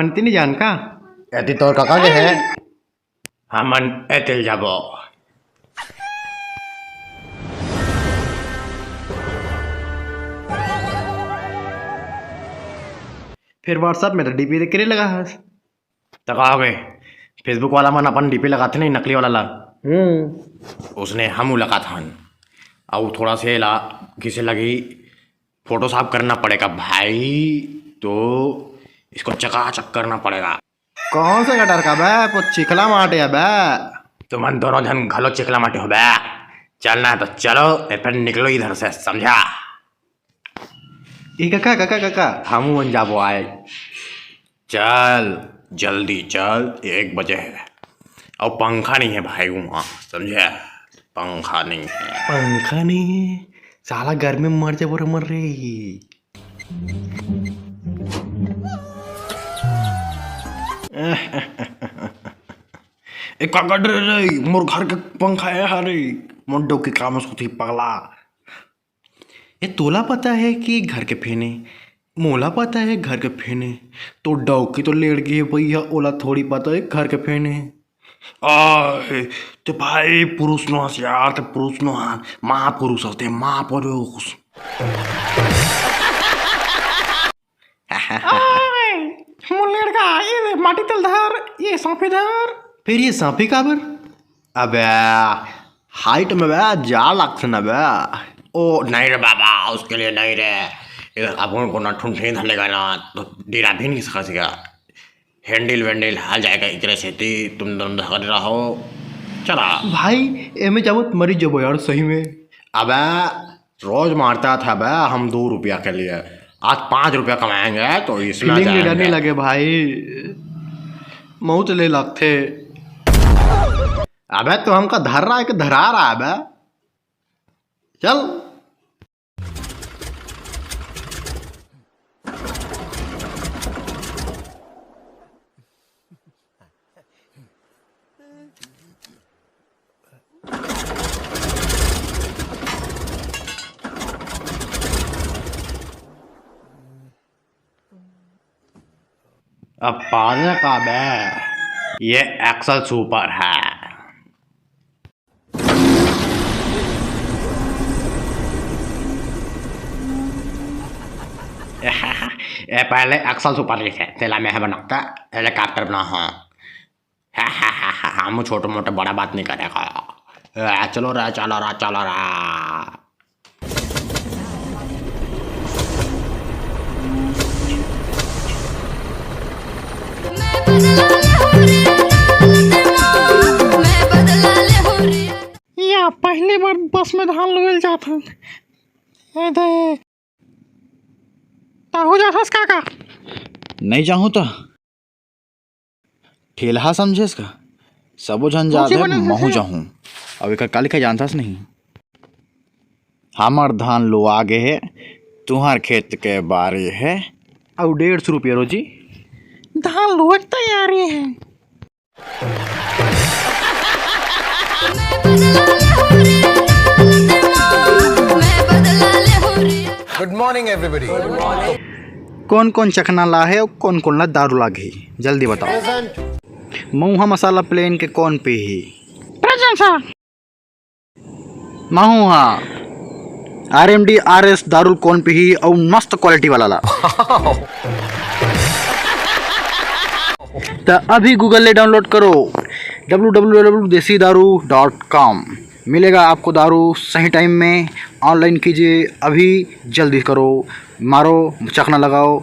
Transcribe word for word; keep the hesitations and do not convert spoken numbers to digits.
मनती नहीं जान का? एती तोर काका के है। हमन एतिल जाबो। फिर WhatsApp में तो डीपी करे लगा हस। त का हो गए? Facebook वाला मन अपन डीपी लगाथे नहीं, नकली वाला ला। हम्म। उसने हम लगाथन। अउ थोड़ा से ला किसे लगी Photoshop करना पड़ेगा भाई, तो इसको चकाचक करना पड़ेगा। कौन से गटर का बे? वो चिखला माटे है बे। तुमन दोनों झन घलो चिखला माटे हो बे। चलना है तो चलो, नहीं फिर निकलो इधर से, समझा? ई कका, कका, कका, हमू मन जाबो आए। चल, जल्दी चल, एक बजे है। अउ पंखा नहीं है भाई वहाँ, समझे? पंखा नहीं है। पंखा नहीं है? साला गर्मी में मर जाबो रे, मर रे। ए, का कर रे, रे? मोर घर के पंखा है, हरे। मोर डौकी काम होथे, पगला। ए, तोला पता है कि घर के फेने? मोला पता है घर के फेने। तो डौकी तो लेड़ गई है भैया, ओला थोड़ी पता है घर के फेने। आय, ते भाई पुरुष नो हस यार, ते पुरुष नो हस, महापुरुष हस, ते महापुरुष। आय, मोर लेड़का, ये ले, माटी तेल धर, ये सौंफे धर। फिर ये सौंफे काबर? अबे, height में बे, जा लगथे ना बे। ओ, नहीं रे बाबा, उसके लिए नहीं रे। इधर अपन को ना ठुनठुनी धरने का ना, तो डेरा भी नहीं सका सीगा। हैंडल वैंडल हाल जाएगा, इकरे सेती तुम दोनों धर रहो। चला। भाई, एमे जाबो त मरी जबो यार, सही में। अबे, रोज मारता था बे हम दो रुपया के लिए, आज पाँच रुपया कमाएंगे तो इसमें आ फीलिंग जाएंगे। डर नहीं लगे भाई, मौत ले लगथे। अबे, तो हमका धर रहा है कि धरा रहा है बे? चल। अब पाने का बे, ये एक्सल सुपर है। ए, पहले एक्सल सुपर लिखे, तेला मैं बनाता, हेलीकॉप्टर बना, हाँ। हम छोटे मोटे बड़ा बात नहीं करेगा। ए, चलो रे, चलो रे, चलो रे। मैं बदला ले हो रे, अदालत में, मैं बदला ले हो रे। या पहली बार बस में धान लुएल जात हन। ए दे। ताहू जाथस का का? नहीं जाहूँ त ठेलहा समझेस का? सबो झन जात हे, महू जाहूँ। अब एकर का लिखा जानथस नहीं? हमर धान लुआ गे हे, तुहर खेत के बारी हे। अउ डेढ़ सौ रुपया रोजी। धान लुए के तैयारी हे। Good morning, everybody. कौन कौन चखना ला हे अउ कौन कौन ला दारू लागही, जल्दी बताओ। Present. मऊहा मसाला प्लेन के कौन पीही? Present, sir. महूहा R M D R S दारू कौन पीही अउ मस्त क्वालिटी वाला ला। त अभी गूगल ले डाउनलोड करो डब्ल्यू डब्ल्यू डब्ल्यू देसी दारू डॉट कॉम। मिलेगा आपको दारू सही टाइम में। ऑनलाइन कीजिए अभी, जल्दी करो, मारो, चखना लगाओ।